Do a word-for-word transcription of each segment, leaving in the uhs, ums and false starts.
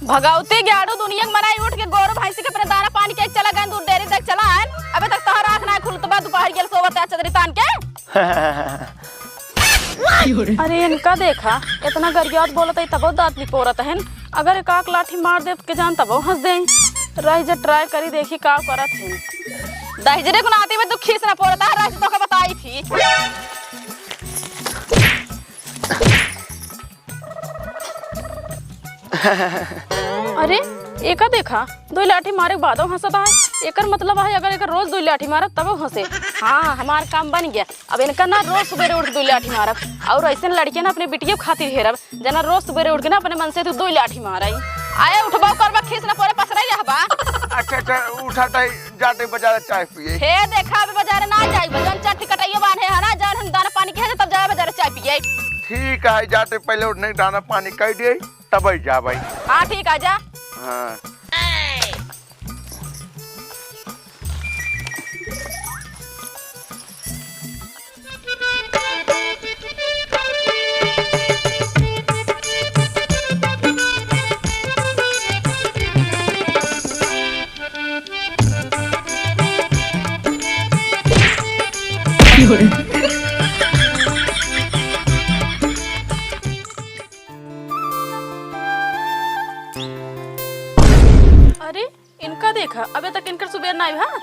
भगवती ग्यारह दुनिया के मनाई उठ के गोरू भैंसी के अपने दाना पानी के चला गए, दूध डेयरी तक चला आएन। अबे तक तोहर आँख ना खुलत बा, दोपहर गेल सोवत है चदरी तान के। अरे इनका देखा, इतना गरियात बोलत है तबो दाँत निपोरत हन। अगर एक आक लाठी मार देब के जान तबो हँस देई। रह जा, try करी देखी का करत हन। दहिजरे को नाती में तू खीस ना पोरत है, रह जा तोका बताई थी। अरे, एका देखा, दुई लाठी मारे के बादो हँसत है। एकर मतलब है, अगर एकर रोज दुई लाठी मारब, तबो हँसे। हाँ, हमार काम बन गया। अब इनका ना रोज सुबेरे उठ के दुई लाठी मारब। और ऐसे लड़के ना अपने बिटिया खातिर हेरब, जना रोज सुबेरे उठ के ना अपने मन से तू दुई लाठी मारई। आए उठबो करबा, खीस ना पोरे पसरई रहबा। अच्छा, अच्छा, उठा ताई, जाते बाजार चाय पिए। हे देखा, अबे बाजार ना जाई, जौन चट्टी कटैया बांधे है ना, जौन हम दाना पानी के है, तब जाए बाजार चाय पिए। ठीक है, जाते पहले उठने दाना पानी कर दिए, तब ही जाबे। हाँ, ठीक है, जा। हाँ। अरे, इनका देखा, अबे तक इनकर सुबेर ना आइब, हाँ?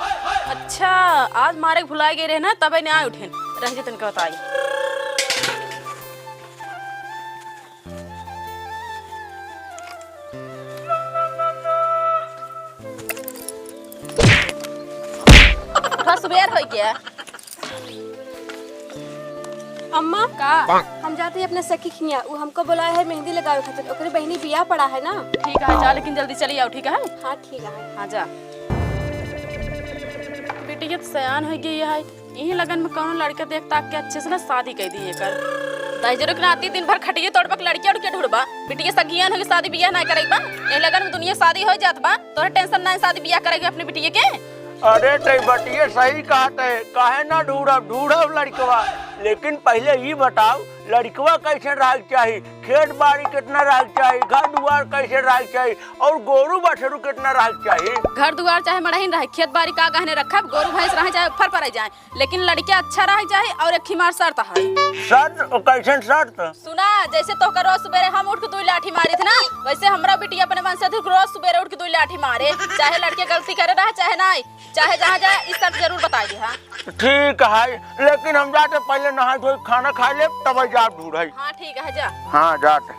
अच्छा, आज मारे के भुलाए गए रहे ना, तबे ना आए उठेन। रह जे तनका बताई। उठा, सुबेर हो गया। अम्मा, का? हम जाते हैं अपने सखी खिया, वो हमको बुलाए है मेहंदी लगावे खातिर, ओकरे बहिनी बियाह पड़ा है ना। ठीक है, जा, लेकिन जल्दी चली आओ, ठीक है? हाँ, ठीक है। हाँ, जा। बिटिया तो सयान हो गई है, यही लगन में कौनो लड़का देख ताक के अच्छे से ना शादी कर दी एकर। दहिजरो के नाती दिन भर खटिए तोड़बक, लड़किया उड़किया ढूंढबा, बिटिया सगियान हो गई, शादी बियाह ना करे बा। यही लगन में दुनिया शादी हो जात बा, तोहरे tension ना है शादी बियाह करे के अपने बिटिया के। अरे तई बटिया सही कहत है, काहे ना ढूंढब, ढूंढब लड़कवा। लेकिन पहले ई बताओ, लड़कवा कैसे रहे के चाही, खेत बाड़ी कितना रहे के चाही, घर दुआर कैसे रहे के चाही, और गोरू बछरू कितना रहे के चाही? घर दुआर चाहे मड़हिन रहे, खेत बाड़ी का गहने रखब, गोरू भैंस रहे चाहे उफर पड़ जाए, लेकिन लड़किया अच्छा रहे के चाही। और एक हमार शर्त है। शर्त? कैसन शर्त? सुना, जैसे तोहका रोज सुबेरे हम उठ के दुई लाठी मारित ना, वैसे हमरा बिटिया अपने मन से तू रोज सुबेरे उठ के दुई लाठी मारे, चाहे लड़के गलती करे रहे चाहे नाई, चाहे जहाँ जाए, ई शर्त जरूर बताई दिहा। ठीक है, लेकिन हम जाते पहले नहाई धोई खाना खाई लेब, तब जाब ढूंढई। हाँ, ठीक है, जा। हाँ, जाते।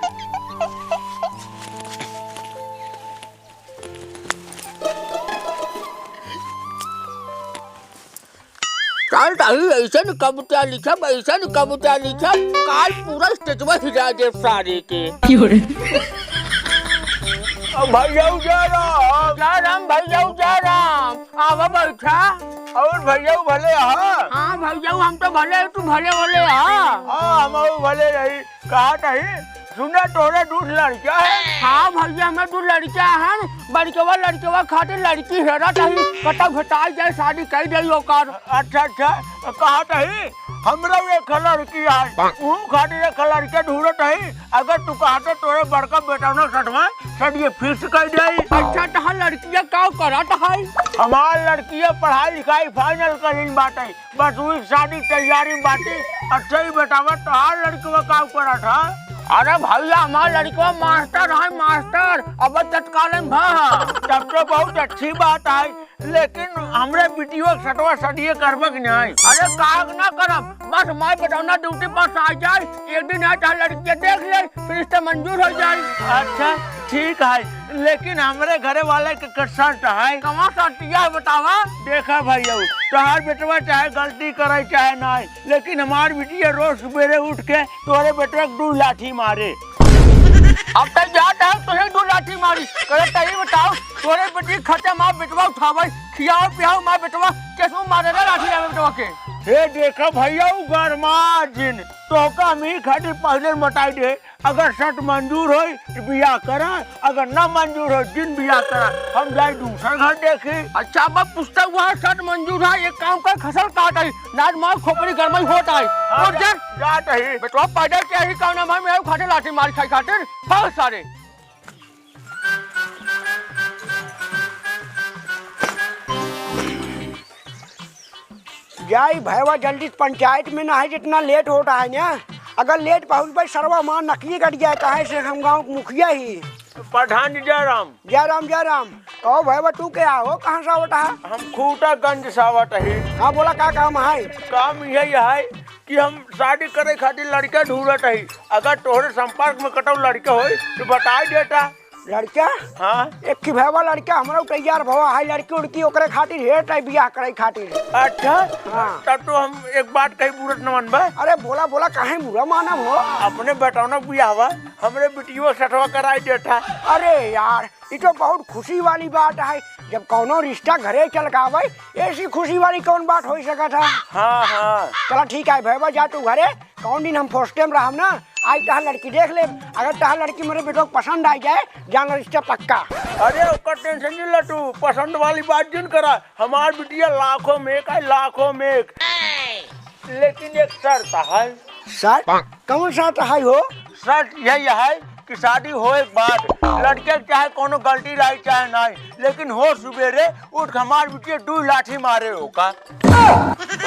चल ताई, ऐसन कविता लिखब, ऐसन कविता लिखब, काल पूरा स्टेजवा हिला देब सारे के। क्यों रे? भैया जय राम। जय राम भैया जय राम। आवा बैठा। और भैया भले हा? हाँ भैया, हम तो भले, तू भले भले हा? हाँ, हम भले रही। कहा नहीं, सुना तोहरे दू लड़का है। हाँ भैया, हमें दू लड़का है। बड़कवा लड़कवा खातिर लड़की हेरत हई, कतौ भेटाई जाए, शादी कई देई ओकर। अच्छा, अच्छा, कहा नहीं, हमरा एक लड़की है, ऊ खातिर एक लड़का ढूंढत हई। अगर तू कहते तोरे बड़का बेटा ना सटवा, सट ये fix कर देई। अच्छा, तहार लड़किया का करत हई? हमार लड़किया पढ़ाई लिखाई final करीन बाटे, बस वही शादी तैयारी बाटे। अच्छा ही बतावा, तोहार लड़कवा का करत है? अरे भैया, हमार लड़कवा मास्टर है, मास्टर। अब तत्काल में भा। तब तो बहुत अच्छी बात है, लेकिन हमरे बिटियो के सटवा सटिये करबे कि नहीं? अरे काहे के ना करब, बस माई बेटौना duty पर से आ जाए, एक दिन आए तोहार लड़किया देख ले, फिर रिश्ता मंजूर हो जाए। अच्छा, ठीक है, लेकिन हमरे घरे वाले के, के शर्त है। कमा शर्त है बतावा? देखा भैया, तोहार बेटवा चाहे गलती करे चाहे नहीं, लेकिन हमार बिटिया रोज सुबेरे उठ के तोरे बेटवा के दू लाठी मारे। अब तक जात है तुझे दू लाठी मारी। करे तई बताओ, तोरे बेटी खर्चा मार बेटवा उठावे, खियाओ पियाओ मार बेटवा, कैसे मारे ना लाठी लावे बेटवा के? हे देखा भैया, उ गरमा जिन, तोहका हम ही खातिर पहले बताई दे, अगर शर्त मंजूर होई तो बियाह करा, अगर ना मंजूर हो जिन बियाह करा, हम जाई दूसर घर देखी। अच्छा, अब पूछता हुआ शर्त मंजूर है, एक काम कर, खसल काट आई, नाच मार खोपड़ी गरमाई होत आई। हाँ, और जा। जात ही। बेटवा पैदा क्या ही कौन है, मैं खाते लाठी मार खाई खातिर, भाग सारे। जाई भैया, जल्दी से पंचायत में ना है, जितना लेट होता है ना। अगर लेट पहुँचबे सरवा मार नकिये कट जाए, काहे से हम गाँव के मुखिया ही। प्रधान जी जय राम। जय राम, जय राम। कहो भैया, तू क्या हो, कहाँ से आवत है? हम खूटागंज से आवत ही। हाँ बोला, का काम है? काम यही है कि हम शादी करे खातिर लड़का ढूंढत ही। अगर तोहरे संपर्क में कतौ लड़का होई तो बताई देता। लड़का? हाँ। एक ही भैया लड़का हमरा तैयार भवा है, लड़की उड़की ओकरे खातिर हेट है बियाह करे खातिर। अच्छा। हाँ। तब तो हम एक बात कही बुरत न मानबा। अरे बोला बोला, काहे बुरा मानब हो? अपने बेटौना बियाहवा हमरे बिटियो सठवा कराई देता। अरे यार, ई तो बहुत खुशी वाली बात है। जब कौनो रिश्ता घरे चल के आवे, ऐसी खुशी वाली कौन बात हो सकत है? हाँ, हाँ। चला ठीक है भैया, जा तू घरे। कौन दिन हम फर्स्ट टाइम रहब ना, आई तहार लड़की देख लेब। अगर तहार लड़की मेरे बेटो को पसंद आ जाए, जान रिश्ता पक्का। अरे ओकर टेंशन नहीं ला तू, पसंद वाली बात जिन करा। हमार बिटिया लाखों में एक है, लाखों में एक। लेकिन एक शर्त है। शर्त? कौन शर्त है हो? शर्त यही है कि शादी होए के बाद लड़के के चाहे कोनो गलती रही चाहे नहीं, लेकिन हो सुबेरे उठ के हमार बिटिया दू लाठी मारे ओका।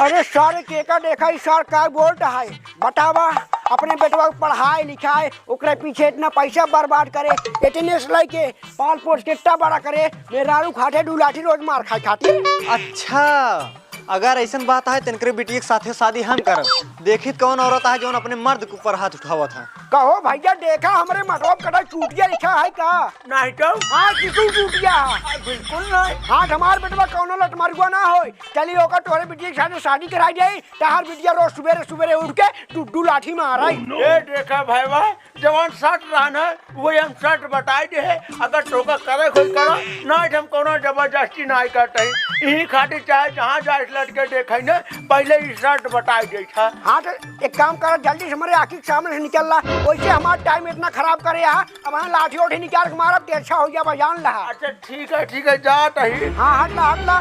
अरे सारे केका देखा, ई सार का बोलता है? बतावा, अपने बेटवा के पढ़ाई लिखाई, ओकरे पीछे इतना पैसा बर्बाद करे, इतने से लेके पाल पोस के इतना बड़ा करे, मेहरारू खाते दू लाठी रोज मार खाए खातिर। अच्छा, अगर ऐसन बात है, तो इनकरे बिटिया के साथे शादी हम करब। देखित कौन औरत है, जौन अपने मर्द के ऊपर हाथ उठावत है। कहो भैया, देखा हमरे मटवा कटा चूतिया लिखा है का? नहीं तो। हाँ, किसू चूतिया है? बिल्कुल नहीं। हाँ, हमार बेटवा कौनो लटमरुआ ना होय। चली ओकर तोहरे बिटिया के साथे शादी कराई जाई, तहार बिटिया रोज सुबेरे सुबेरे उठ के दू दू लाठी मारा। ए देखा भाई, जवान शर्त रहन है, वही हम शर्त बताई दे है। अगर तोका करे कोई करो, ना हम कोनो जबरदस्ती ना करते हैं। यही खातिर चाहे जहाँ जाए लड़के देखे न, पहले ही शर्त बताई दे था। हाँ, तो एक काम कर, जल्दी से हमारे आँखी के सामने से निकल ला। वैसे हमारा टाइम इतना खराब करे यहाँ, अब हम लाठी ओठी निकाल के मारब, तो अच्छा हो जाए, जान ला। अच्छा, ठीक है, ठीक है, जात ही। हाँ, हट ला, हट ला।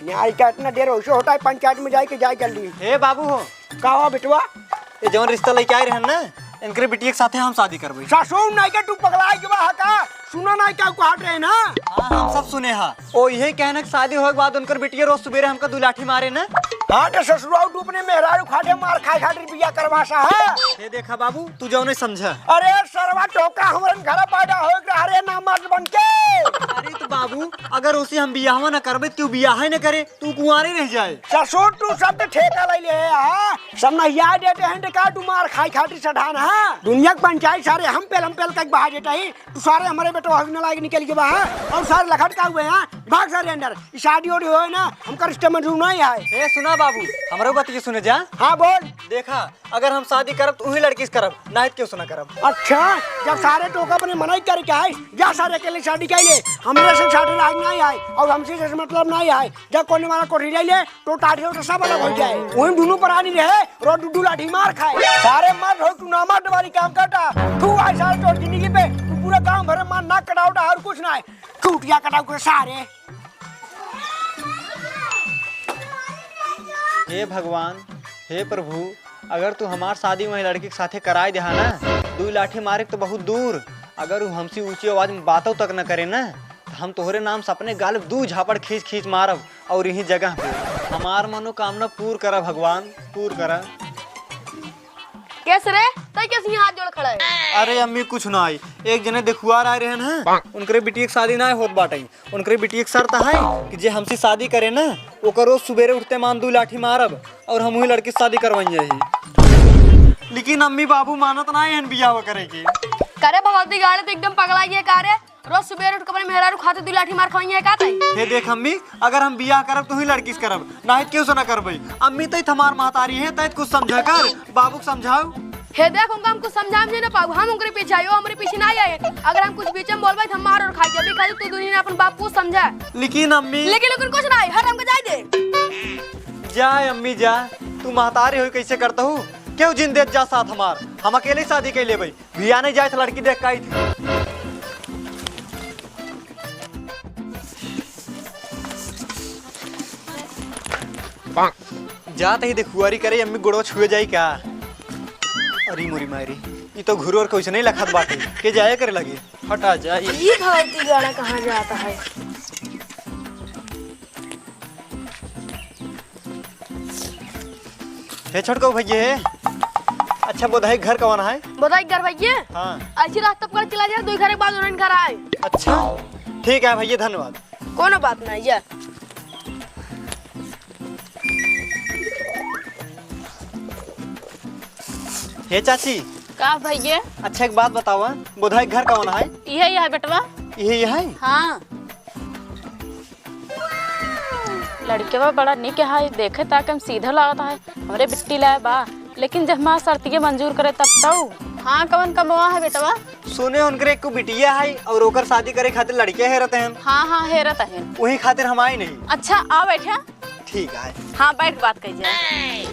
न्याय का इतना देर वैसे होता है, पंचायत में जाए के जाए जल्दी। हे बाबू हो, का हुआ बेटवा? ये जौन रिश्ता लेके आए रहन ना, इनकरे बिटिया के साथे हम शादी करबे। ससुर नहीं के तू पगलाई के बा का? सुना नहीं का कहत रहे ना? हाँ, हम सब सुने हा। ओ यही कहना कि शादी होए के बाद उनकर बिटिया रोज सुबेरे हमका दू लाठी मारे ना। हाँ तो ससुरा तू अपने मेहरारू खाते मार खाए खातिर बिया करवा सा है। ये देखा बाबू, तू जौने समझा। अरे सरवा टोका हमरन घर पैदा होए के रहा रे ना मर्द बन के। अरे तो बाबू, अगर उसे हम बियाह ना करबे, तू बियाह ही ना करे। तू कुंवारे रह जाए। ससुर, तू सब तो ठेका ले ले, हाँ? सब नहिया देते हैं, तो का तू मार खाई खातिर सधान, हाँ? दुनिया के पंचायत सारे हम पेल, हम पेल कइके बहा देते हैं। तू सारे हमरे बेटवा हक न लायक निकल के बा, हाँ? और सारे लखट का हुए, हाँ? भाग सारे अंदर। ई शादी ओड़ी होए ना, हमका रिश्ते मंजूर नहीं है। ए, सुना बाबू, हमरो बात के सुने जा। हाँ, बोल। देखा, अगर हम शादी करब, तो उही लड़की से करब, नाहीं तो केहू से ना करब। अच्छा, जब सारे तोका अपने मनई करके आए, जा सारे अकेले शादी कर ले, हमरे से शादी लायक नहीं आए और हमसे जैसे मतलब नहीं आए। जा कोने वाला कोठी ले ले, तो टाटी हो तो सब अलग हो जाए। वही दोनों परानी रहे, रोज दू दू लाठी मार खाए। सारे मर्द हो, तू ना मर्द वाली काम करता। तू आए सारे तोर जिंदगी पे, तू पूरा गांव भर में मार नाक कटावता और कुछ ना है। चूतिया कटाऊ के सारे। हे भगवान, हे प्रभु, अगर तू हमार शादी वही लड़की के साथे कराए देहा ना, दुई लाठी मारे के तो बहुत दूर, अगर उ हमसे ऊंची आवाज में बातों तक न करे ना, तो हम तोहरे नाम से अपने गाल पे दू झापड़ खींच खींच मारब और यही जगह पे। हमार मनोकामना पूर करा भगवान, पूर करा। कैसे रे? तै कैसे यहाँ हाथ जोड़ खड़ा है? अरे अम्मी, कुछ ना आई। एक जने देखुआर आए रहे ना, उनकरे बिटिया के शादी ना होत बाटे। उनकरे बिटिया के शर्त है कि जे हमसे शादी करे ना, ओकर रोज सुबेरे उठते मान दू लाठी मारब और हम वही लड़की से शादी करवाई यही। लेकिन अम्मी बाबू मानत ना है बियाह करे के। करे भगवती गाड़े तो एकदम पगला गया का रे? रोज सुबेरे उठ के अपने मेहरारू खाते दू लाठी मार खवाई है का तई? हे देख अम्मी, अगर हम बियाह करब तो ही लड़की से करब, नाहीं तो केहू से ना करबे। अम्मी तो हमार महतारी है, तै कुछ समझा कर, बाबू के समझाओ। हे देख, उनका हम कुछ समझा भी ना पाऊ, हम उनके पीछे आयो, हमारे पीछे ना आए। अगर हम कुछ बीच में बोलबे तो हम मार और खाई जाबे। खाली तू दुनिया अपन बाप को समझा। लेकिन अम्मी। लेकिन लेकिन कुछ ना है, हर हमको जाए दे। जा अम्मी जा, तू महतारी हो कैसे करता हूँ? क्यों जिन देत जा साथ हमार, हम अकेले ही शादी कर लेबे। बिया नहीं जाए तो लड़की देख के आई थी। जात ही देखुआरी करे, अम्मी गोड़वा छुए जाई का? अरे मोरी मारी, ई तो घुरोर कैसे नहीं लखत बाटे, के जाए करे लगे, हटा जा। ई भगवती गाड़ा कहाँ जाता है? हे छोटको भैया, हे। अच्छा, बोधाई घर कवन है? बोधाई घर भैया? हाँ। ऐसी रास्ता पकड़ चला जाए, दो घर के बाद उन्हें घर आए। अच्छा, ठीक है भैया, धन्यवाद। कोनो बात नहीं, जा। हे चाची। का भैया? अच्छा, एक बात बतावा, बोधाई घर कवन है? इहे, इहे बेटवा। इहे, इहे? हाँ। लड़कवा बड़ा निक है, देखे ताके में सीधा लागत है, हमरे बिट्टी लाए बा, लेकिन जब हमार शर्तिये मंजूर करे तब तो। हाँ, कवन कमवा है बेटवा? सुने उनकरे एक बिटिया है और ओकर शादी करे खातिर लड़के हेरत हैं। हाँ, हाँ, हेरत हैं। वही खातिर हम आए नहीं। अच्छा, आ बैठा। ठीक है। हाँ, बैठ के बात कही जाए।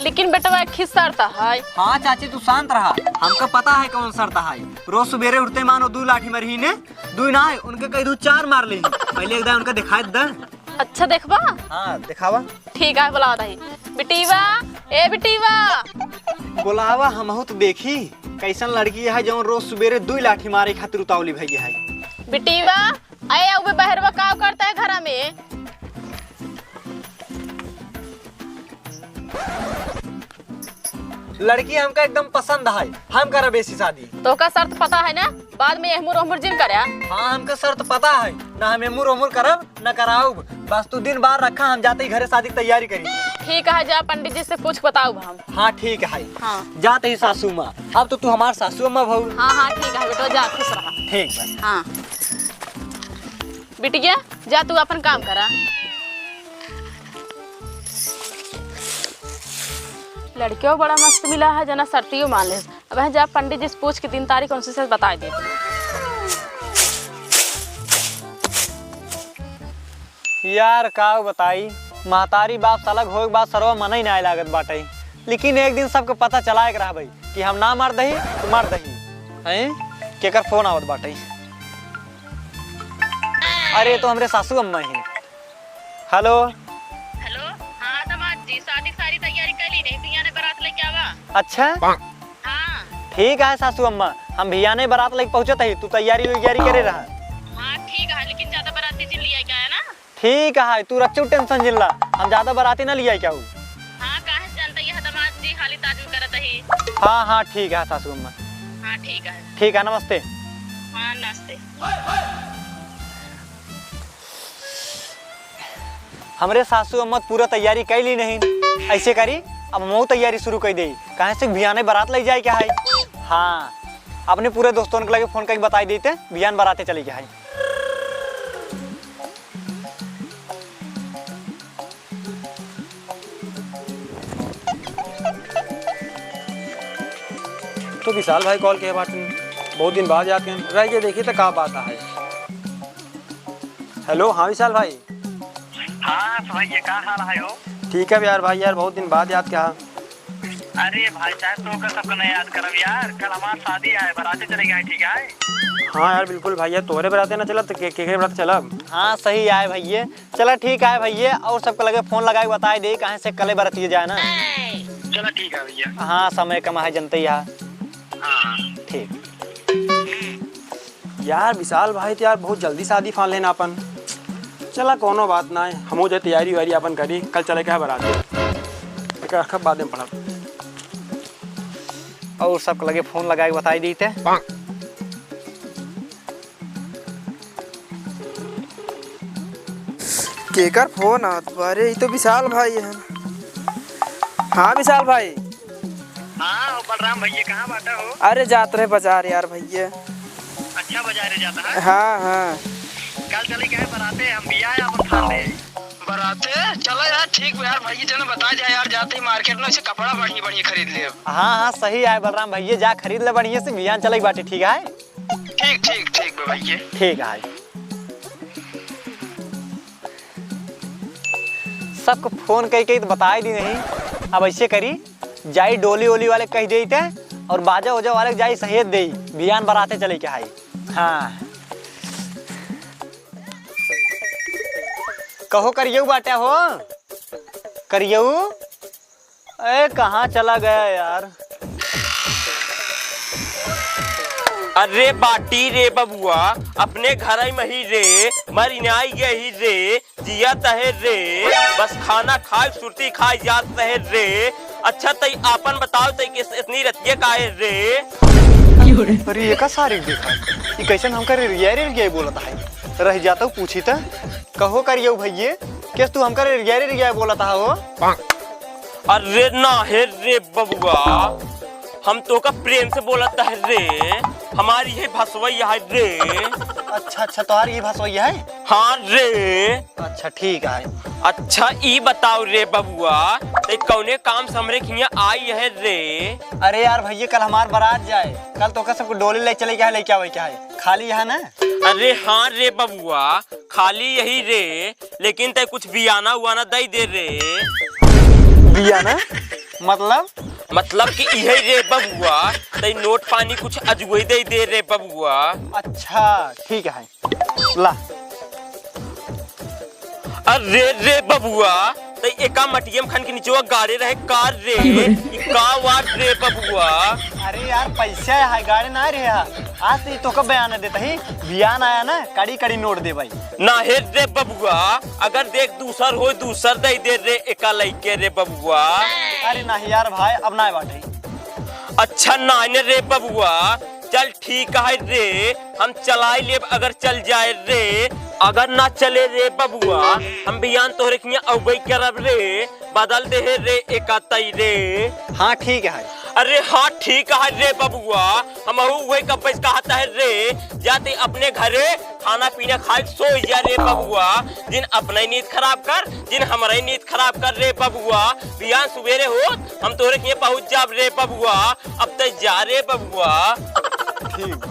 लेकिन बेटवा, एक ही शर्त है। हाँ चाची, तू शांत रहा, हमका पता है कौन शर्त है। रोज सुबेरे उठते मानो दू लाठी मारी ने, दू ना है, उनके कही दू चार मार ली। पहले एक दाई उनका दिखाई दे। अच्छा, देखबा? हाँ, दिखावा। ठीक है, बुलावा दही। बिटीवा, ए बिटीवा। बुलावा, हमहू तो देखी, कैसन लड़की है जौन रोज सुबेरे दू लाठी मारे खातिर उतावली भई है। बिटीवा, अरे, अबे बहरवा का करता है घरा में? लड़की हमका एकदम पसंद है, हम करब ऐसी शादी। तोहका शर्त पता है ना, बाद में एहमुर ओहमुर जिन करे। हाँ, हमका शर्त पता है, ना हम एहमुर ओहमुर करब, ना कराउब। बस तू दिन बार रखा, हम जाते ही घरे शादी की तैयारी करी। ठीक है, जा पंडित जी से पूछ के बताउब हम। हाँ, ठीक है। हाँ। जाते ही सासू माँ, अब तो तू हमार सासू अम्मा भऊ। हाँ, हाँ, ठीक है बेटवा, जा खुश रहा। ठीक बा। हाँ। बिटिया, जा तू अपन काम करा। लड़कियों बड़ा मस्त मिला है, जना शर्तियों मान ले। अब जा पंडित जी से पूछ के दिन तारीख उनसे से बताई दे। यार, का बताई, महतारी बाप से अलग होए के बाद सरवा मनई नाय लागत बाटे, लेकिन एक दिन सबके पता चलाए के रहबे कि हम ना मर दही तो मर दही। हैं, केकर फोन आवत बाटे? अरे, तो हमरे सासू अम्मा ही। हेलो। हेलो, हाँ दामाद जी, शादी की सारी तैयारी कर ली, नहीं तो यहाँ ने बारात लेके आवा। अच्छा। हाँ। ठीक है सासू अम्मा, हम भियाने बारात लेके पहुँचत ही, तू तैयारी वैयारी करे रहा। हाँ ठीक है, लेकिन ज्यादा बाराती जिन लिया क्या है ना? ठीक है, तू रच्चू टेंशन जिन ला, हम ज्यादा बाराती ना लिया क्या हूँ। हाँ, काहे से जानता यह दामाद जी हाली ताज में करत ही। हाँ, हाँ, ठीक है सासू अम्मा। हाँ ठीक है। ठीक है, नमस्ते। हाँ, नमस्ते। हमरे सासू अम्मा पूरा तैयारी कइ ली नहीं, ऐसे करी, अब हमहू तैयारी शुरू कइ देई, काहे से भियाने बारात लइ जाए के है। हाँ, अपने पूरे दोस्तों के लगे फोन करके बताई देते, भियान बाराते चली के है। तो विशाल भाई कॉल के बात नहीं, बहुत दिन बाद याद करें, रह के देखी तो का बात है। हेलो, हाँ विशाल भाई। हाँ, सुनइए, का हाल है हो? ठीक है यार भाई, यार बहुत दिन बाद याद किया। अरे भाई साहब, तो का सबका नहीं याद करब यार, कल हमार शादी है, बाराते चले गए, ठीक है? हाँ यार बिल्कुल भाई, यार तोहरे बाराते ना चलब तो के, के, के बाराते चलब? हाँ सही आए भैया, चला ठीक आए भैया, और सबके लगे फोन लगाए बताए दे, कहाँ से कले बारातिए जाए ना। चला ठीक है भैया। हाँ समय कम है जनते ही है। हाँ। ठीक। यार विशाल भाई तो यार बहुत जल्दी शादी फान लेना अपन। चला कोनो बात ना है, हमहू जे तैयारी वैयारी अपन करी, कल चले के है बारात। एकर रखब बाद में पढ़ब। और सबके लगे फोन लगाए के बताई दीते। केकर फोन आवत बा? अरे, ई तो विशाल भाई है। हाँ, विशाल भाई। हाँ, ओ बलराम भैया, कहाँ बाटा हो? अरे, जात रहे बाजार यार भैया। अच्छा, बाजारे जाता है? हाँ, हाँ। कल चली गए बराते, हम भी आए अपन थान दे। बराते? चलो यार, ठीक बा यार, भैया जने बता जाए यार, जाते ही मार्केट में से कपड़ा बढ़िया बढ़िया खरीद ले। हाँ, हाँ, सही आए बलराम भैया, जा खरीद ले बढ़िया से, बिहान चले के बाटे, ठीक है? ठीक, ठीक, ठीक बा भैया। ठीक है। सबको फोन कई कई तो बताई दी नहीं। अब ऐसे करी, जाई डोली ओली वाले कह देई ते, और बाजा ओजा वाले जाई सहेज देई, बिहान बराते चले के आई। हाँ। कहो करियऊ बाटे हो? करियऊ? ए, कहाँ चला गया यार? अरे बाटी रे बबुआ, अपने घर मही रे, मरिनाई गही रे, जियत है रे, बस खाना खाए सुरती खाए जात है रे। अच्छा तई आपन बताओ तई किस इतनी रतिये का है रे? अरे ये का सारी देखा, ये कैसन हमका रे रिया रे रिया बोलत है? रह जाता पूछी त, कहो करियो भइये, किस तू हमका रे रिया रे रिया बोलत हो? अरे ना है रे बबुआ, हम तोका प्रेम से बोलत है रे, हमारी है भसवैया है रे। अच्छा अच्छा, तोहार ये भसवैया है? हाँ रे। अच्छा ठीक है। अच्छा ई बताओ रे बबुआ, ते कौने काम से हमरे खिया आई है रे? अरे यार भइये, कल हमार बारात जाए, कल तोका सबको डोली ले चले क्या है, लेके आवे क्या है, खाली यहाँ ना? अरे हाँ रे बबुआ, खाली यही रे, लेकिन तै कुछ बियाना उआना दई दे रे। बियाना? मतलब? मतलब कि इहे रे बबुआ, तै नोट पानी कुछ अजुए दई दे रे बबुआ। अच्छा, ठीक है, ला। अरे रे बबुआ, तै एका मटियम खन के निचवा गाड़े रहे कार रे, ई का वाट रे बबुआ? अरे यार, पैसा है, गाड़े ना रहे हा। आज तो ये तोका बयान देता ही, बियान आया ना, कड़ी कड़ी नोट दे भाई। ना हे रे बबुआ, अगर देख दूसर हो, दूसर दे दे रे एका लइके रे बबुआ। अरे नाही यार भाई, अब ना बाटे। अच्छा नाने रे बबुआ, चल ठीक है रे, हम चलाई लेब अगर चल जाए रे। अगर ना चले रे बबुआ, हम बियान तोहरे खिया अउबे करब रे, बदल दे हे रे एका तई रे। हाँ ठीक है। अरे हाँ ठीक है रे बबुआ, हमहू उहे कब्बे से कहत है रे, जाते अपने घरे खाना पीना खाए के सोई जा रे बबुआ। जिन अपना ही नींद खराब कर, जिन हमारा ही नींद खराब कर रे बबुआ। बिहान सुबेरे होत हम तोहरे के पहुँच जाब रे बबुआ। अब तै जा रे बबुआ। ठीक।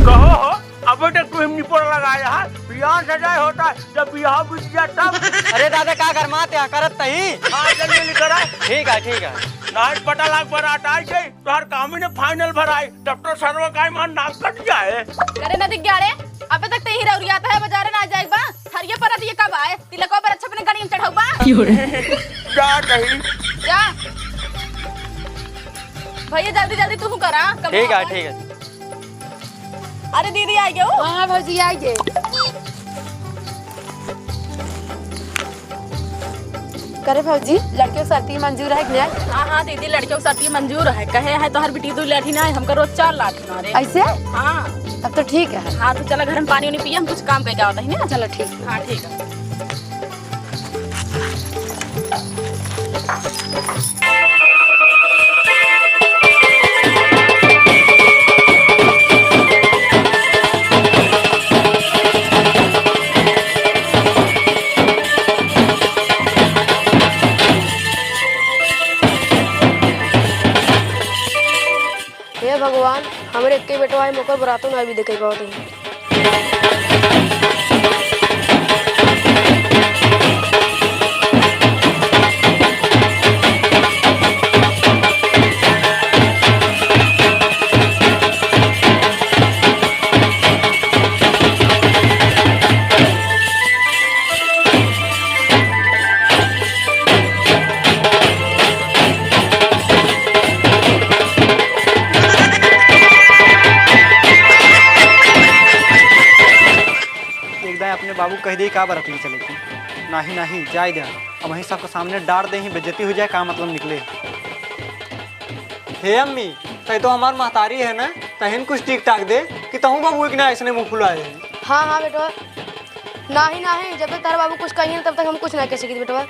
कहो हो, अबे तक तू हिमनी पर लगाया है, बियाह सजाए होता, जब बियाह बुझ गया तब। अरे दादा, का गरमात है, करत तही। हाँ, जल्दी जल्दी करा। ठीक है, ठीक है। नाइट पटा लाग बारात आई गई, तोहर काम ही ने फाइनल भराई, तब तो सरवा का ईमान नाक कट जाए। करे ना दिख गया रे, अबे तक ते ही रौरियात है, बाजारे ना जाए बा, थरिये पर दिए कब आए, तिलको पर अच्छा अपने गाड़ी में चढ़ाऊ बा। जा कहीं। जा। भैया जल्दी जल्दी तू करा, कब ठीक है, होगा? ठीक है। अरे दीदी आई गयो। हाँ भौजी आई गए। करे भौजी, लड़के के शर्ती मंजूर है कि नहीं? हाँ हाँ दीदी, लड़के के शर्ती मंजूर है। कहे है तोहर बिटी दू लाठी ना है, हमका रोज चार लाठी ना रे। ऐसे? हाँ। तब तो ठीक है। हाँ तो चला घर में पानी उनी पिए, हम कुछ काम करके आवत है ना। चलो ठीक। हाँ ठीक है। हे भगवान, हमरे एक्के बेटवा है, मोकर बरातो ना भी देखे पावत है। एक दाएं अपने बाबू कह दे का बरात ले चले की। नाही, नाही, जाए दे। अब वहीं सबके सामने डार दे ही बेइज्जती हो जाए, का मतलब निकले। हे अम्मी, तै तो हमार महतारी है ना, तहिन कुछ ठीक ठाक दे कि तहूँ बाबू के ना ऐसने मुँह फुलाए है। हाँ, हाँ बेटवा, नाही, नाही, जब तक तारा बाबू कुछ कहिए ना, तब तक हम कुछ ना कह सकित बेटवा।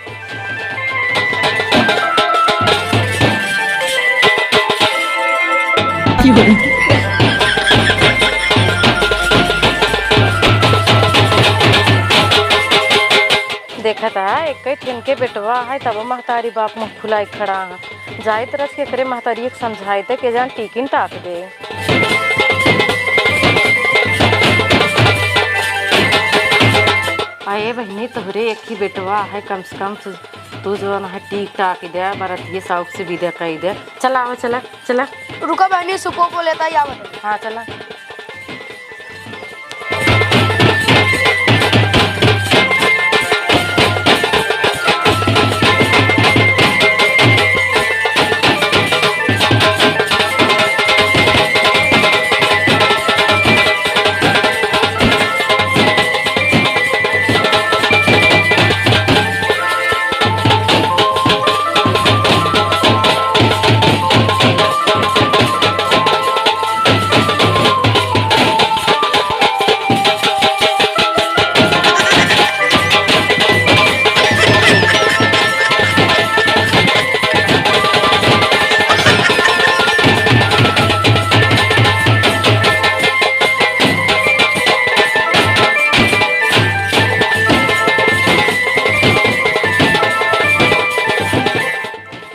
देखत है, एक ही ठिन के बेटवा है, तब महतारी बाप मुँह फुलाई खड़ा है। जाइत रस के एकरे महतारी के समझाइत है, के जान टीकिन टाक दे। अरे बहिनी, तोहरे एक ही बेटवा है, कम से कम से तू जौन है ठीक ठाक ही दे, बरतिये शौक से विदा कई दे। चला, आवा, चला, चला। रुका बहनी, सुपो को लेता ही आवत है। हाँ, चला।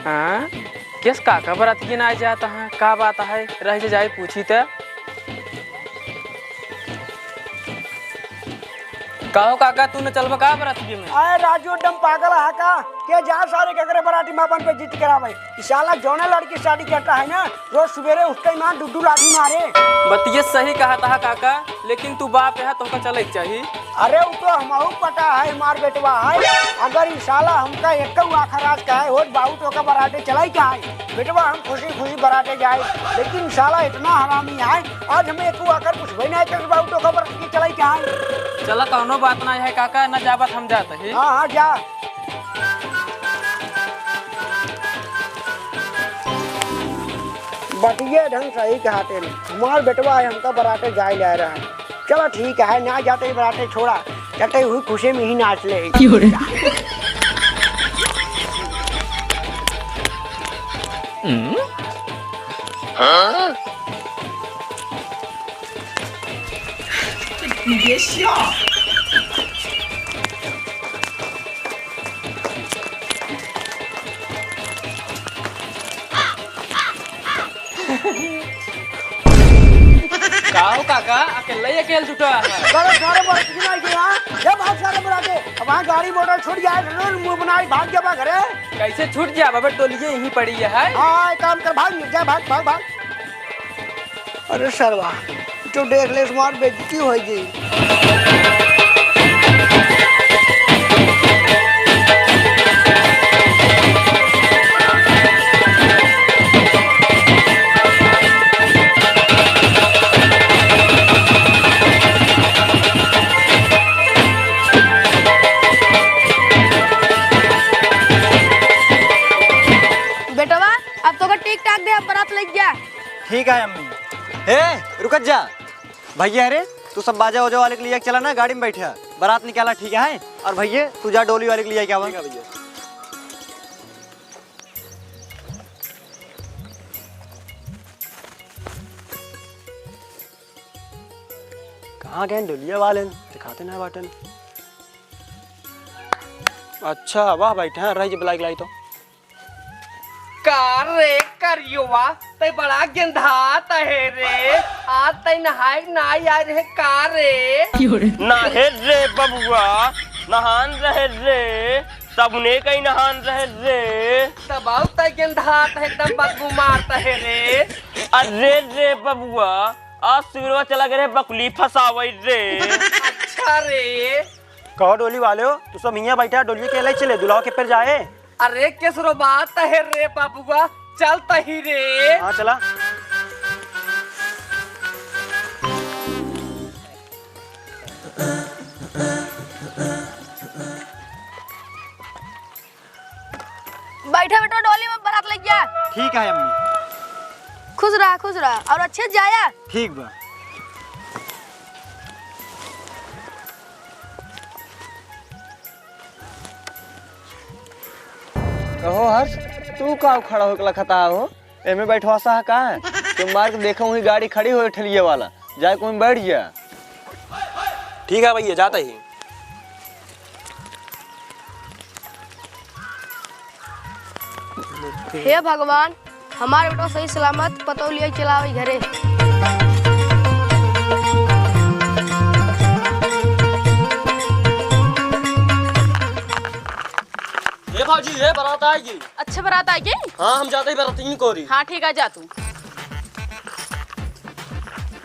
हाँ? केस काका बराती के ना जात है? का बात है? रह जे जाए पूछी त। का हो काका, तू न चलबा का बराती में? अरे राजू, एकदम पागल है का? के जा सारे केकरे बराती में अपन बेइज्जती करावे? ई साला जौने लड़की शादी करता है ना, रोज सुबेरे उठते ही मार दू दू लाठी मारे। बतिये सही कहत है काका, लेकिन तू बाप है, तोहका चले के चाही। अरे, उ तो हमहू पता है, हमार बेटवा है। अगर ई साला हमका एक्कउ आखर आज कहे होत, "बाबू, तोहका बराते चलाई का है?" बेटवा, हम खुशी खुशी बराते जाए, लेकिन साला इतना हरामी है, आज हमें एक्कउ आखर कुछ भी नहीं कर, "बाबू, तोहका बराते चलाई का है?" चला, कौनो बात ना है काका, ना जाबत हम जात ही। हाँ, हाँ, जा। बतिये ढंग सही कहाते नहीं। हमार बेटवा है, हमका बराते जाए ले रहा है। चलो ठीक है, ना जाते ही बराते छोड़ा, चलते हुई खुशी में ही नाच ले। क्यों रे? हम्म? हाँ? ये क्या? का हो काका, अकेले ही अकेल जुटा है? अरे सारे बरत की नहीं गया, ये भाग सारे बराते। अब वहाँ गाड़ी मोटर छूट जाए, जरूर मुँह बनाई भाग जाबा घरे। कैसे छूट जाबा बे, डोलिये यहीं पड़ी है। हाँ, एक काम कर, भाग, जा, भाग, भाग, भाग। अरे सरवा, तो देख ले, हमार बेइज्जती होइ गई। बेटवा, अब तोका ठीक ठाक दे, अब बरात लग गया। ठीक है अम्मी। ए, रुकत जा। भैया, अरे, तू सब बाजा ओजा वाले के लिए चला ना, गाड़ी में बैठा, बारात निकाला, ठीक है? और भैया, तू जा डोली वाले के लिए क्या ठीक है भैया। कहाँ गए डोलिया वाले? दिखाते ना बाटन। अच्छा, वाह, बैठा है, रही जब लाइक लाई तो। का रे करियोवा, तै बड़ा गेंधात है रे। आज तै नहाए ना आए रहे का रे? ना हे रे बबुआ, नहान रहे रे, सबने कहीं नहान रहे रे। तब आउ तै गेंधात है, एकदम बदबू मारत है रे। अरे रे बबुआ, आज सुबेरवा चला गए रहे बकुली फंसावे रे। अच्छा रे। कहो डोली वाले हो, तू सब हियाँ बैठा, डोलिया के ले चले, दुल्हा के फिर जाए। अरे केसरो बात है रे बबुआ, चल तही रे। हाँ, चला। बैठा बेटा, डोली में बारात लग गया। ठीक है अम्मी। खुश रहा, खुश रहा, और अच्छे जाया। ठीक बा। कहो हर्ष, तू का खड़ा होके लखता हो? एमे बैठवासा है का? तुम मार के देखो, वही गाड़ी खड़ी हो ठेलिया वाला, जाए कोई बैठ जा। ठीक है भैया, जाता ही। हे भगवान, हमार बेटवा सही सलामत पतौ लिए चलावे घरे। ए भौजी, ए बारात आइगी। अच्छा, बारात आइगी? हाँ, हम जाते ही बारातिन कोरी। हाँ, ठीक है, जा तू।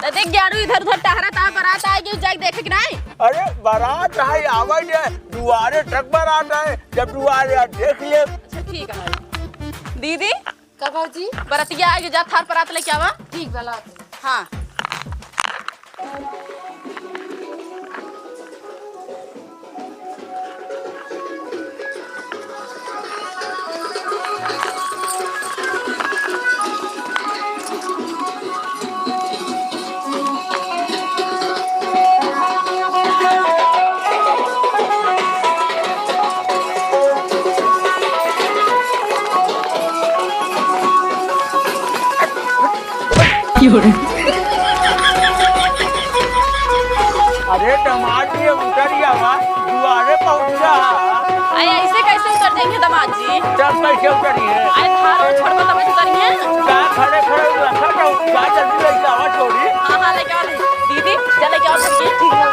त देख ग्यारू, इधर उधर टहरत ह, बारात आइगी, जाके देखे कि नाहीं? अरे, बारात आइ, आवे दे, दुआरे तक बारात आइ, जब दुआरे आ, देख ले। अच्छा, ठीक है भाई। दीदी, का भौजी? बरतिया आइगी, जा थार परात लेके आवा। ठीक बा, लावत हई। हाँ। अरे दामाद जी, उतरि आवा, दुआरे पहुँचा। अरे ऐसे कैसे उतर जाएंगे दामाद जी? तब कैसे उतरी है? अरे थार और छोड़बा तब उतरी है। का खड़े खड़े रखा था, का जल्दी लेके आवा छोड़ी। हाँ, हाँ, लेके आओ। दीदी, जा लेके आओ, ठीक है।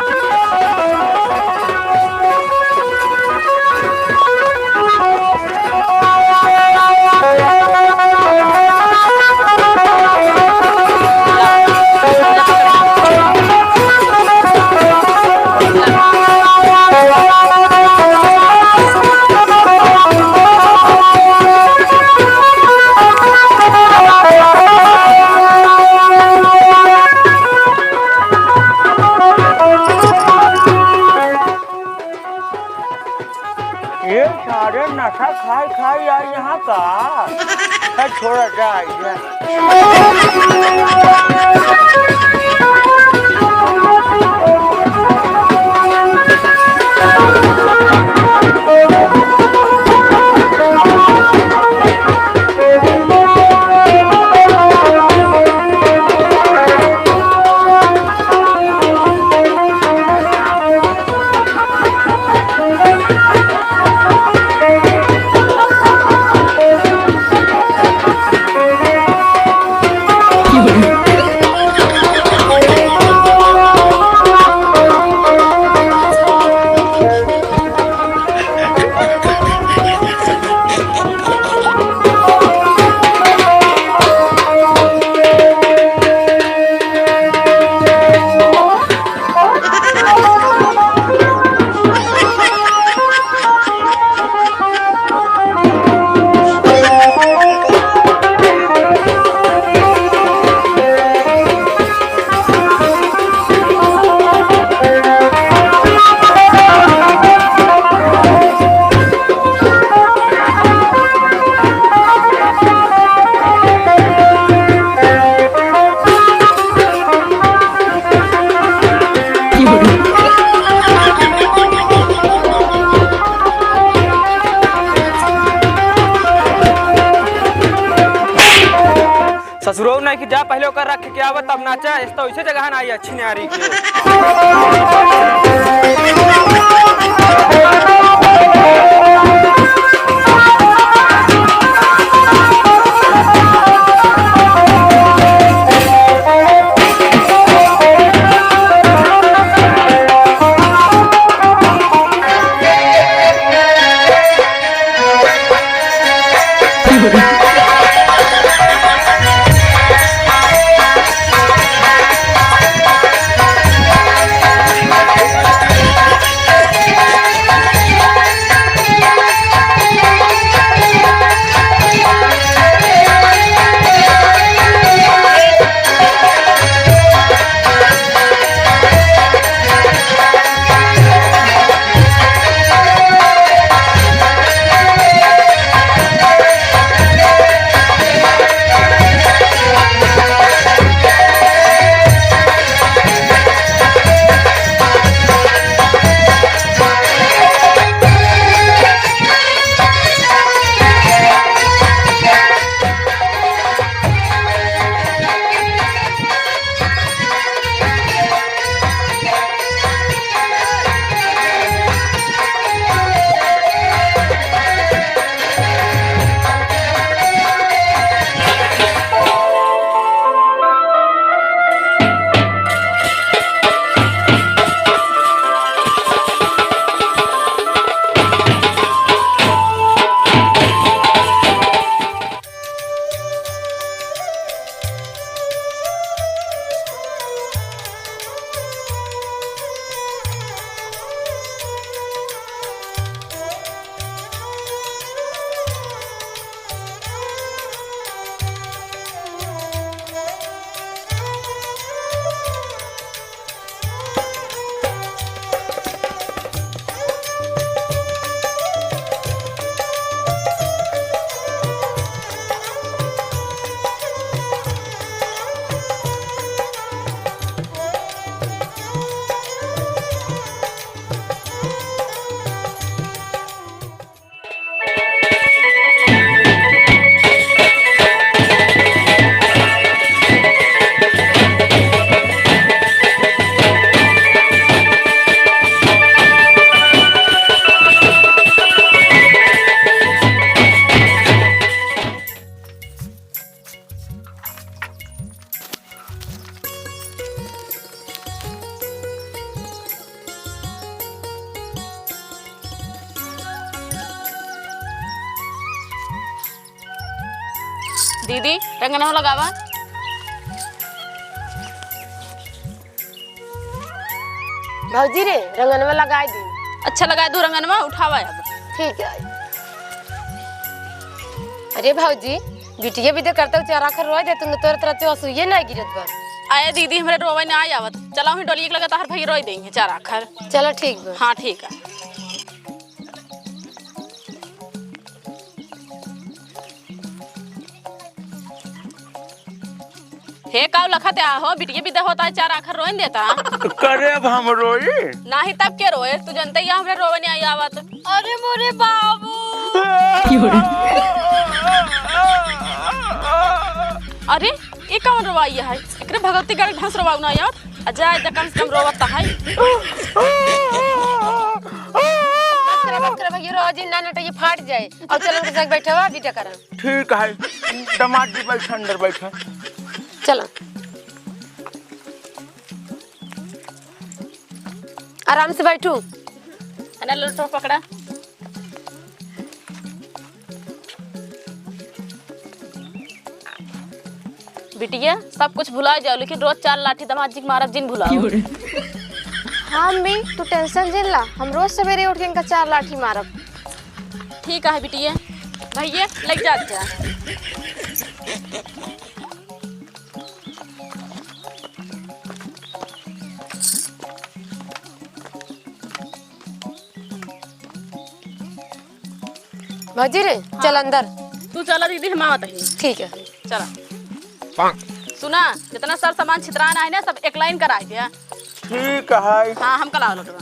ये सारे नशा खाए खाए आए यहाँ का। है, छोड़ा जाए, जाए। ससुरो नहीं कि जा पहले ओकर रख के आवे तब नाचा, इस तो इसे जगह ना आई अच्छी न्यारी के। दीदी, रंगनवा लगावा। भौजी रे, रंगनवा लगाई दी। अच्छा, लगाई दू रंगनवा, उठावा अब। ठीक है। अरे भौजी, बिटिया भी तो करता चार आखर रोए दे, तुम तोर तरह से असुइये ना गिरत बा। अरे दीदी, हमरे रोवे ना आवत। चला, वहीं डोलिया के लगे तोहर भैया रोए देइहैं चार आखर। चला, ठीक बा। हाँ, ठीक है। हे, काउ लखत है हो, बिटिया बिदा होत है, चार आखर रोइन देता। करे अब हम रोई? नाही तब के रोए, तू जनते ही हमरे रोवे नहीं आवत। अरे मोरे बाबू। अरे, ये कौन रोवाई है? एकरे भगवती गाड़ी ढंग से रोवाऊ ना आवत। आ जाए तो कम से कम रोवत तो है। बस करा, बस करा भैया, रोवा जी ना नटैया फाट जाए। और चलन के साथ बैठे हुआ, बिटिया करा। ठीक है, दामाद जी बैठा, अंदर बैठा। चलो, आराम से बैठू। है ना, लोटो पकड़ा। बिटिया, सब कुछ भुला जाओ, लेकिन रोज चार लाठी दामाद जी के मारब जिन भुलाओ। हाँ अम्मी, तू tension जिन ला, हम रोज सवेरे उठ के इनका चार लाठी मारब। ठीक है बिटिया, भैया लग जात जा। भौजी रे, चल अंदर। तू चला दीदी, हम आवत ही। ठीक है। चला। सुना, जितना सर सामान छितराना है ना, सब एक लाइन कराई दिया। ठीक है। हाँ, हम कला लोटवा।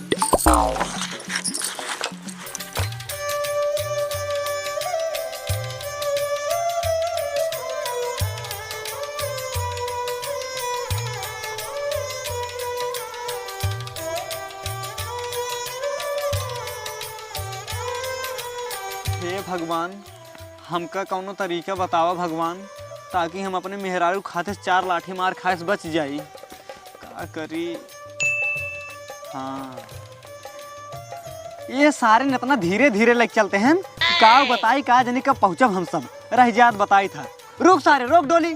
हे भगवान, हमका कौनो तरीका बतावा भगवान, ताकि हम अपने मेहरारू खाते से चार लाठी मार खाए से बच जाई। का करी? हाँ, ये सारे न इतना धीरे धीरे लेके चलते हैं, का बताई, का जानी कब पहुँचब हम सब। रह जात बताई था, रुक सारे, रोक डोली।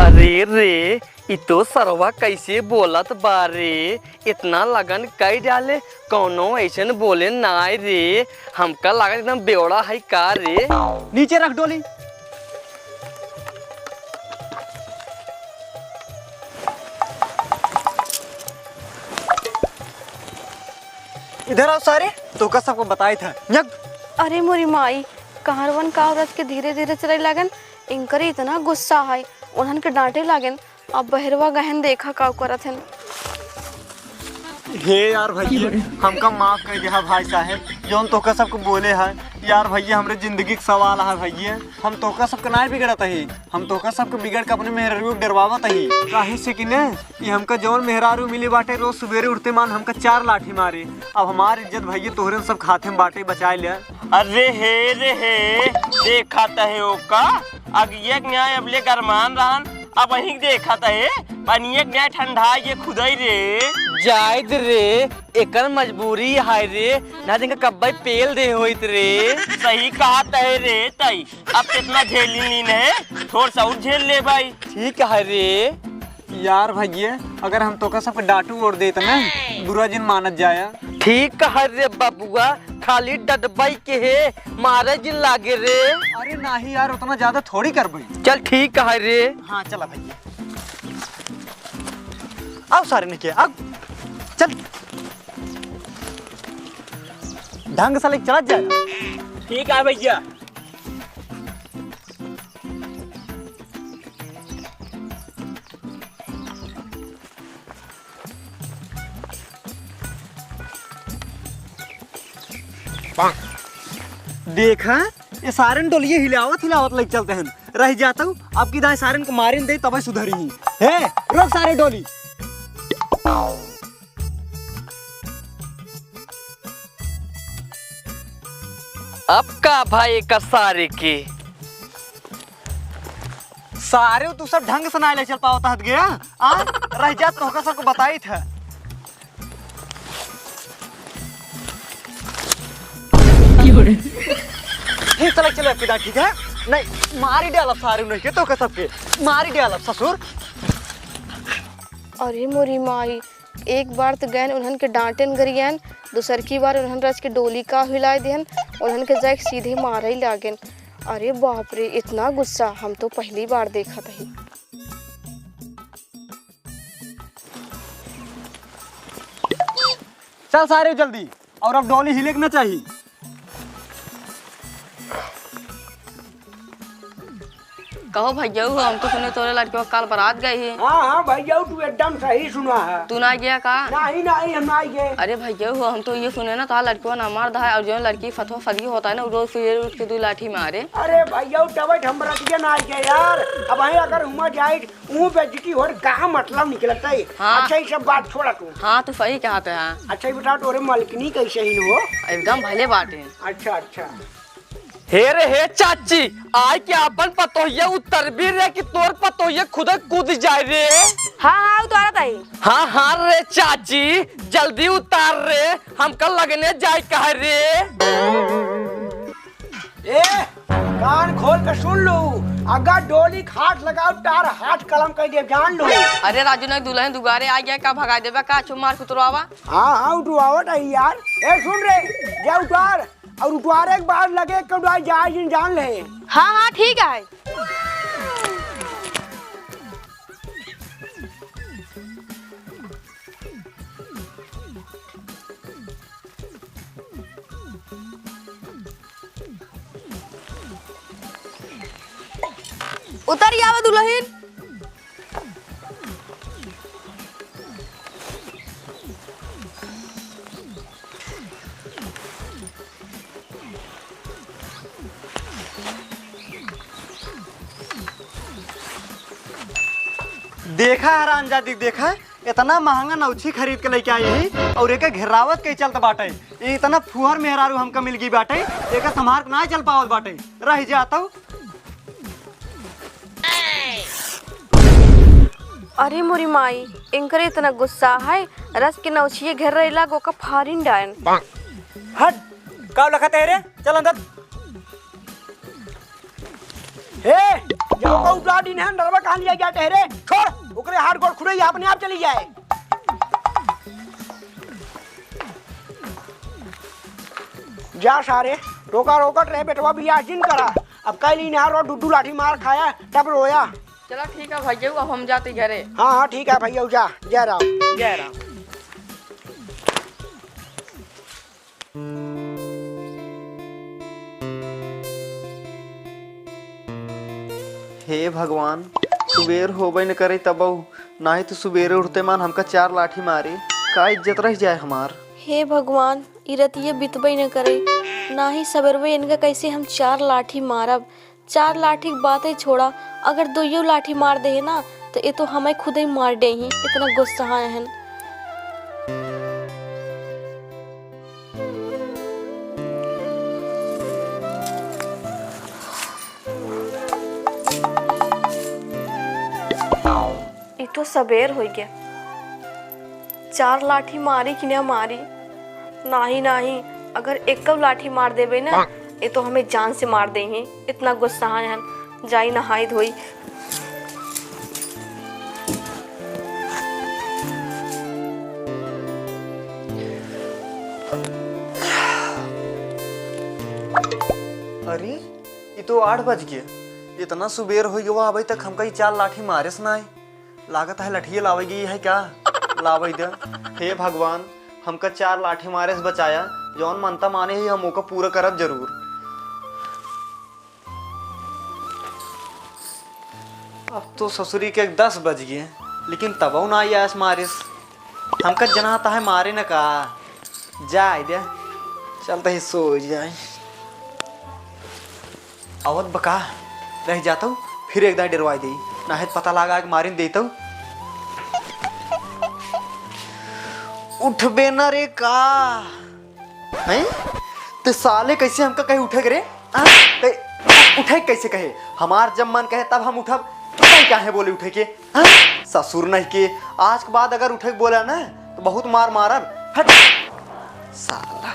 अरे रे, इ तो सरवा कैसे बोलत बा रे? इतना लगन कई डाले, कौनो ऐसन बोले नाय रे। हमका लागत एकदम बेवड़ा है का रे? नीचे रख डोली। इधर आओ सारे, तोका सबको बताई था। यक। अरे मोरी माई, कहरवन का औरत के धीरे धीरे चले लागन, इनकरे इतना गुस्सा है, उन्हन के डांटे लागन। अब बहरवा गहन देखा का करत हन। हे यार भैया, हमका माफ कर दिया भाई साहब, जौन तोका सबको बोले है। यार भैया, हमरे जिंदगी के सवाल है भैया, हम तोका सबके नाय बिगड़त ही, हम तोका सबके बिगड़ के अपने मेहररुआ के डरवावत ही। काहे से कि ने, कि हमका जौन मेहरारू मिली बाटे, रोज सुबेरे उठते मान हमका चार लाठी मारे। अब हमार इज्जत भैया तोहरे सब खाते में बाटे, बचाए ले। अरे हे रे हे, देखा त हे ओका, अगिया के न्याय अबले गरमान रहन, अब वहीं देखा त हे, पनिया के न्याय ठंडा ये खुदाई रे। जायद रे, एकर मजबूरी है रे, ना जिनका कब्बे पेल दे होइत रे। सही कहा त हे रे तई, अब कितना झेली लीन है, थोड़ सा और झेल ले भाई। ठीक है रे। यार भैया, अगर हम तोका सबके डांटू और देत ना, बुरा जिन मानत जाया। ठीक है रे बबुआ, खाली डटबई के हे, मारे जिन लागे रे। अरे नाही यार, उतना ज्यादा थोड़ी करबई। चल ठीक है रे। हाँ चला भैया, आओ सारे नीचे आओ, चल ढंग से लेके चला जाए। ठीक है भैया। देखा, ये सारन डोलिये हिलावत हिलावत लेके चलते हैं। रह जाता हूँ, अब की दाएं सारन को मारिन दे तब सुधरी ही। हे, रोक सारे डोली। अब का भाई का सारे के? सारे तू सब ढंग से ना ले चल पावत हत गया। आ, रह जात तोहका सबको बताई था। ठीक चला, चलो, पिता, ठीक है? नहीं, मारी डालब सारे उन्हें के, तो के सबके मारी डालब ससुर। अरे मोरी माई, एक बार त गएन उन्हन के डांटेन गरियन, दूसर की बार उन्हन रच के डोली का हिलाए दिहन, उन्हन के जाए के सीधे मारे ही लागेन। अरे बाप रे, इतना गुस्सा हम तो पहली बार देखत ही। चल सारे जल्दी, और अब डोली हिले के ना चाही। कहो भैया हो, हम तो सुने तोरे लड़के काल बारात गए ही। हाँ, हाँ भैया, तू एकदम सही सुना है। तू ना गया का? नहीं, नहीं, हम ना गए। अरे भैया हो, हम तो ये सुने ना, तार लड़के ना मार दा है, और जो लड़की फतवा फतवी होता है ना, वो रोज सुबह उठ के दो लाठी मारे। अरे भैया, तब हम बरतिया ना गए यार। अब वहीं अगर हुआ जाए, वो बेइज्जती हो, का मतलब निकलता है? हाँ। अच्छा, ये सब बात छोड़ा तू। हाँ, तू सही कहत है। अच्छा, ये बता, तोरे मलकिनी कैसे ही हो? एकदम भले बाटे। अच्छा, अच्छा। हे रे हे चाची, आय के आपन पतोहिया उतरबी रे कि तोर पतोहिया खुदे कूद जाए रे। हाँ, हाँ, उतारत हई। हाँ, हाँ रे चाची, जल्दी उतार रे, हमका लगने जाए कहे रे। ए, कान खोल के सुन लू, अगर डोली खाट लगाओ, तार हाथ कलम कर दे, जान लू। अरे राजू, नहीं दुल्हन दुआरे आ गया, का भगा देबा का? छो मार कुतरवावा। हाँ, हाँ, उठवावत है यार। ए, सुन रे, जा उतार। और उठवारे के बाद लगे एक उठवाए जाए जिन जान ले। हाँ, हाँ, ठीक है। उतर आवा दुल्हन। देखा हरामजादी, देखा, इतना महंगा नौछी खरीद के लेके आई ही और एके घेरावत के चलत बाटे। ये इतना फुहर मेहरारू हमका मिल गई बाटे, एके संभार के ना चल पावत बाटे। रह जा तू। अरे मोरी माई, इनकरे इतना गुस्सा है, रस के नौछिए घेर रही लाग ओका फारिन डायन। हट, का लखत है रे? चल अंदर। हे, जब को उठा दिन है, नरवा कहाँ लिया गया ठहरे? छोड़, ओकरे हाथ गोड़ खुले, ये अपने आप चली जाए। जा सारे, रोका रोकत रहे बेटवा, बियाह जिन करा। अब कल इन्हार और डुड्डू लाठी मार खाया, तब रोया। चला ठीक है भैया, अब हम जाते घरे। हाँ, हाँ, ठीक है भैया, जा, जय राम। जय राम। हे भगवान, सुबेर होबे न करे तबहु, नाहीं तो सुबेरे उठते मान हमका चार लाठी मारे, का इज्जत रह जाए हमार। हे भगवान, ई रतिया बितबे न करे, नाहीं सबेरवे इनका कैसे हम चार लाठी मारब। चार लाठी के बाते छोड़ा, अगर दुइयो लाठी मार देहे ना, तो ये तो हमें खुदे मार देही, इतना गुस्सा हन। ई तो सबेर होइ गया। चार लाठी मारी कि ना मारी? नाही, नाही, अगर एक लाठी मार देबे ना, ये तो हमें जान से मार देही। इतना गुस्सा हन। जाई नहाई धोई। अरे, ये तो आठ बज गए। इतना सुबेर हो गया, अभी तक हमका ये चार लाठी मारेस ना है। लागत है लठिया लावे गई है क्या? लावे दे। हे भगवान, हमका चार लाठी मारे से बचाया, जौन मनता माने ही हम ओका पूरा करब जरूर। अब तो ससुरी के दस बज गए, लेकिन तबहु ना आयस मारिस। हमका जनाता है मारे न का, जाए दे, चलते ही सो जाए। आवत बका रह जातौ, फिर एक दाई डरवाई देई, नाहे त पता लागा के मारिन देतौ। उठबे न रे का? हैं? ते साले कैसे हमका कहे उठे के रे? हाँ? ते उठे कैसे कहे? हमार जब मन कहे तब हम उठब, तै काहे बोले उठे के? हाँ? ससुर नहीं के, आज के बाद अगर उठे के बोला ना, तो बहुत मार मारब। हट। साला।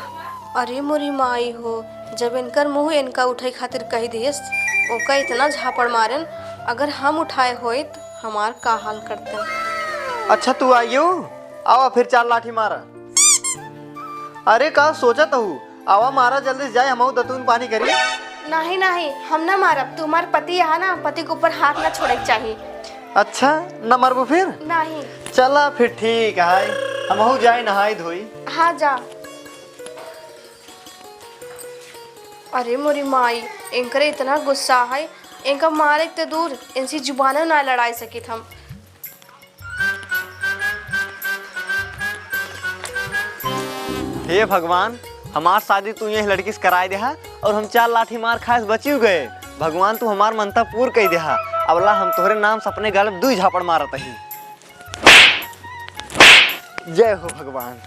अरे मोरी माई हो, जब इनकर मुँह इनका उठे खातिर कह दियस, ओका इतना झापड़ मारेन, अगर हम उठाए होइत, हमार का हाल करतेन। अच्छा, तू आइयो, आवा फिर चार लाठी मारा। अरे, का सोचत हऊ? आवा मारा, जल्दी से जाए, हमहू दतून पानी करी। नाही, नाही, हम ना मारब। तू हमार पति यहाँ ना, पति के ऊपर हाथ ना छोड़े के चाही। अच्छा, न मरबू फिर? नाही। चला फिर ठीक है, हमहू जाए नहाई धोई। हाँ, जा। अरे मोरी माई, इनकरे इतना गुस्सा है, इनका मारे के तो दूर, इनसे जुबानों ना लड़ाई सकित हम। हे भगवान, हमार शादी तू यही लड़की से कराए देहा और हम चार लाठी मार खाए से बचियो गए। भगवान, तू हमार मनता पूर कई देहा। अबला हम तोहरे नाम से अपने गाल में दुई झापड़ मारत ही। जय हो भगवान।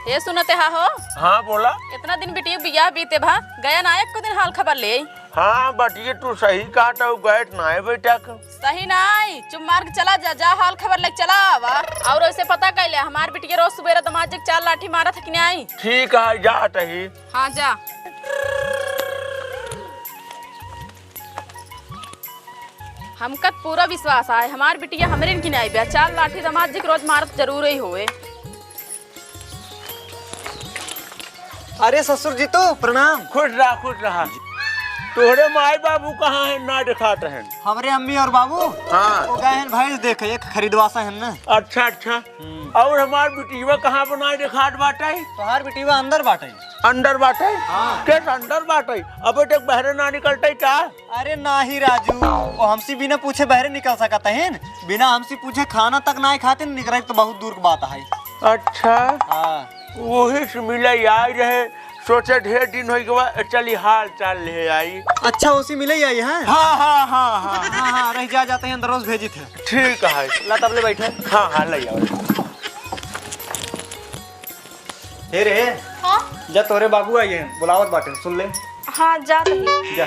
ए सुनते हा हो? हाँ, बोला। इतना दिन बिटिया बियाह बीते भा, गया ना एको दिन हाल खबर ले। हाँ, बटिया, तू सही कहत हऊ, गए त नाय बेटा क। सही नाय, चुप मार के चला जा, जा हाल खबर लेके चला आवा। और ऐसे पता कैले, हमार बिटिया रोज सुबेरे दमाद जी के चार लाठी मारत है कि नाय? ठीक है, जात ही। हाँ, जा। हमका त पूरा विश्वास आए, हमार बिटिया हमरे किने आई बा, चार लाठी दमाद जी के रोज मारत जरूर ही होए। अरे ससुर जी तो प्रणाम। खुश रहा, खुश रहा। तोहरे माई बाबू कहाँ हैं, ना दिखात हैं? हमरे अम्मी और बाबू हाँ। वो गए हैं भैंस देखे, एक खरीदवासा है ना। अच्छा, अच्छा। हम्म। और हमार बिटिया कहाँ बनाए दिखात बाटे? तोहार बिटिया अंदर बाटे। अंदर बाटे? हाँ। कैसे अंदर बाटे? अबे देख, बहरे ना निकलते क्या? अरे नाही राजू, वो हमसे बिना पूछे बहरे निकल सकत है? बिना हमसे पूछे खाना तक नाही खाते, निकले तो बहुत दूर की बात है। अच्छा। हाँ। वही से मिले आए रहे, सोचे ढेर दिन हो गवा, चली हाल चाल ले आई। अच्छा, उसी मिले आई है? हाँ, हाँ, हाँ, हाँ। हाँ, हाँ, रह जा, जाते हैं, अंदर रोज भेजी थे। ठीक है। ला तब ले बैठे। हाँ, हाँ, ले आओ। हे रे। हाँ? जा, तोरे बाबू आई हैं, बुलावत बाटे, सुन ले। हाँ, जा तनी। जा।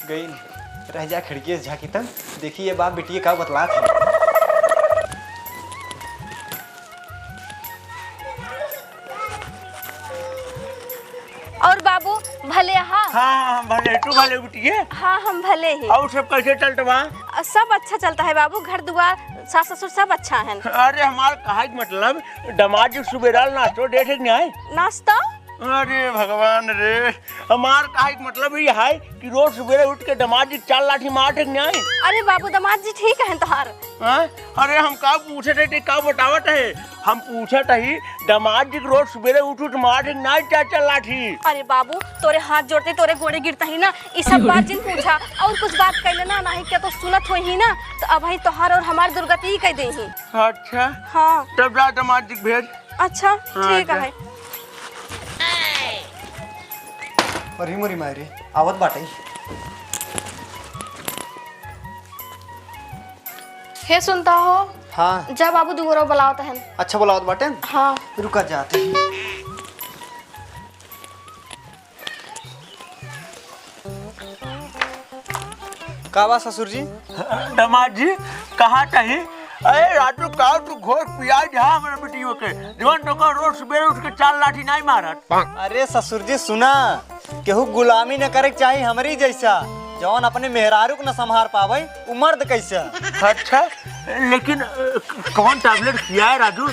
गई, रह जा, खिड़की से झांकी तब, देखी ये बाप बिटिया का बतलात है। और बाबू, भले हा? हाँ, हाँ, हम भले, तू भले बिटिया? हाँ, हम भले ही। और सब कैसे चलत बा? अ, सब अच्छा चलता है बाबू, घर दुआर, सास ससुर सब अच्छा है। अरे, हमार कहे के मतलब, दमाद जी सुबेरा नाश्तो देत है कि नाय? नाश्ता? अरे भगवान रे, हमार कहे के मतलब ई है कि रोज सुबेरे उठ के दमाद जी चार लाठी मारत है कि नाय? अरे बाबू, दमाद जी ठीक है तोहार। हाँ? अरे हम का पूछत है, ते का बतावत है? हम पूछत ही, दमाद जी के रोज सुबेरे उठ उठ मारत है कि नाय चार चार लाठी? अरे बाबू, तोरे हाथ जोड़ते, तोरे गोड़े गिरता ही ना, ई सब बात जिन पूछा, और कुछ बात कैले ना, नाही क्या तो सुनत होई ही ना, तो अबहीं तोहार और हमार दुर्गति ही कह दे ही। अच्छा। हाँ। तब जा दमाद जी के भेज। अच्छा, हाँ, ठीक जा। है। अरे मोरी माई रे, आवत बाटे। हे सुनता हो? हाँ। जा बाबू, दुगो बुलावत हन। अच्छा, बुलावत बाटे? हाँ। रुका जाते। का बा ससुर जी? दमाद जी, कहाँ कहीं? अरे राजू, का तू घोर पियाज है हमरे बिटियों के, जवन तो का रोज सुबेरे उठ के चार लाठी नाई मारत? अरे ससुर जी, सुना, केहू गुलामी न करे के चाही हमरी जैसा, जवन अपने मेहरारू के न संभार पावे, उ मर्द कैसा? अच्छा, लेकिन, अ, क-, कौन tablet खिया है राजू?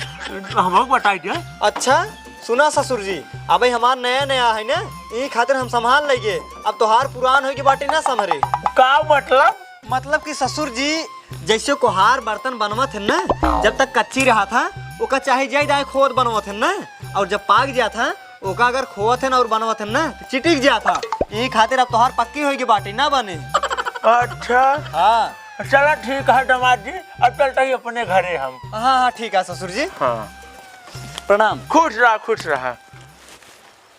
हमको बताई दे। अच्छा, सुना ससुर जी, अबे हमार नया नया है ना, ई खातिर हम संभाल लेंगे। अब तोहार पुरान होई के बाटे ना संभरे। का मतलब? मतलब कि ससुर जी, जैसे कोहार बर्तन बनवत है ना, जब तक कच्ची रहा था, ओका चाहे जाई दाए खोद बनवत है ना, और जब पाक जात है, ओका अगर खोवत है ना और बनवत है ना, तो चिटिक जात है। ई खातिर अब तोहार पक्की होई के बाटे ना बने। अच्छा। हाँ। चला ठीक है दमाद जी, अब चलता ही अपने घरे हम। हाँ, हाँ, ठीक है ससुर जी। हाँ। प्रणाम। खुश रहा, खुश रहा।